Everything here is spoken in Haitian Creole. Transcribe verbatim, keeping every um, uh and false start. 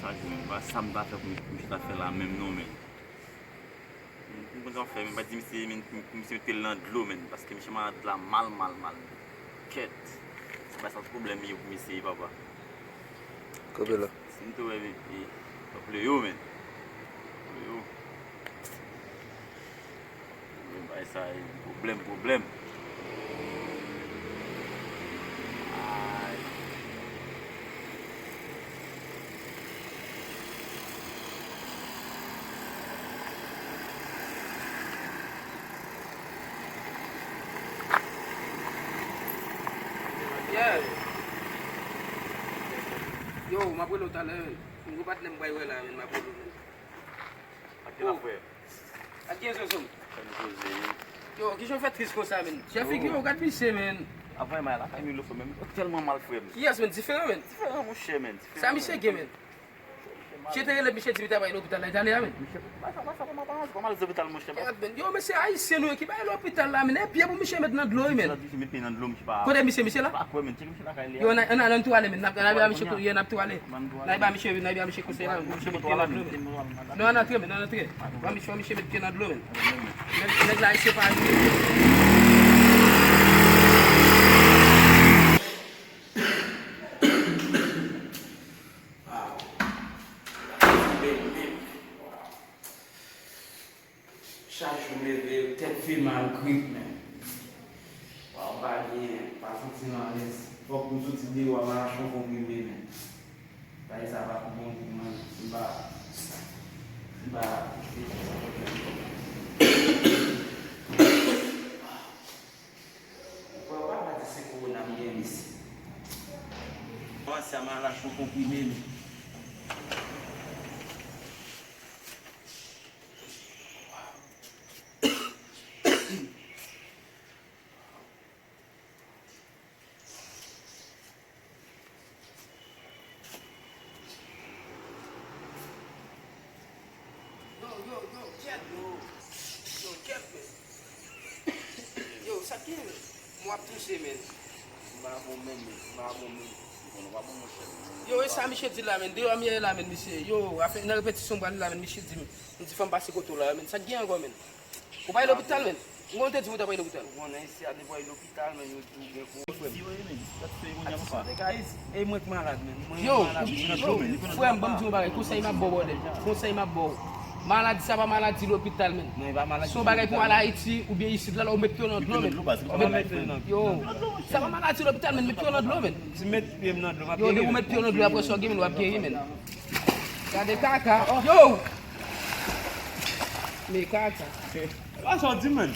Chak jou, men, pa sa m ta fè pou misye ta fè la menm non, men. M konn sa m fè, men pa di misye, men, pou misye mete l nan dlo, men, paske misye malad la mal, mal, mal. Kèt. Se pa sa pwoblèm li ye pou misye, papa. Kote la? Si m te wè, e, e, pòp Leyo, men. Pòp Leyo. Men bagay sa, e, pwoblèm, pwoblèm. Ay. Yeah. Yo, m ap rele w talè, men. M gen patnè m pral wè la, men, m ap rele w, men. Ak ki la, frè? Ak gen zonzon. Fè n koze. Yo, kijan w fè tris konsa, men? Chè figi yo, gad misye, men. Avan, m al lakay Milo, frè, men. Yo tèlman mal, frè m. Kiyès, men? Diferan, men. Diferan, monchè, men. Sa misye gen, men? Misye te rele, misye di li ta bay lopital la, li t ale a, men. Misye, pa sa, pa sa, pa mal, pa mal, pa mal lopital, monchè. Yo, men, se ayisyen nou ye ki bay lopital la, men. E pye pou misye met nan dlo, wi, men. Misye met pye nan dlo, misye pa. Kote misye, misye la? Pa kwè, men, tcheke misye lakay li a. Yo, ann, ann, ann tou ale, men. N ap, n ap ba misye, n ap tou ale. N ap ba misye, n ap ba misye konsèy la, men. Misye met pye nan dlo, men. Non, ann antre, men, ann antre. Ba misye, misye met pye nan dlo, men. Nèg, nèg la, se pa li. Waw. Sa bèl menm. Waw. Chak jou m leve, tèt fè mal, grip menm. Waw, m pa byen, m pa santi m alèz. Fòk m soti deyò a, m al achte yon konprime menm. Bagay sa pa pou bon pou mwen. M pa, m pa, Ou pa, ou pa di se kowona m gen, mesye. Panse a m al achte yon konprime, men. Yo, yo, yo, kèt, yo. Yo, kèt, men. Yo, sa k gen, men? Mwen ap touse, men. M pa bon menm, men. M pa bon menm. Bon, nou pa bon, monchè. Yo, e sa misye di la, men? Deyò m ye la, men, misye. Yo, afè, nan repetisyon m pral la, men, misye di m, m di fò m pase kote w la, men. Sa k gen ankò, men? Ou pa al lopital, men? Ou konn te di m ou t ap al lopital? Ou konnen isi a depi w al lopital, men, yo di w gen kou. Yo, frè m, ban m di w yon bagay, konsèy m ap ba w, brother. Konsèy m ap ba w. Maladi sa pa maladi lopital, men. Se yon bagay pou w al Ayiti oubyen isit la, la ou met pye w nan dlo, men. Yo, sa pa maladi lopital, men, met pye w nan dlo, men. Yo, depi w met pye w nan dlo, apre sa w gen, men, w ap geri, men. Gade kaka. Yo! Men kaka. E pa sa w di, man.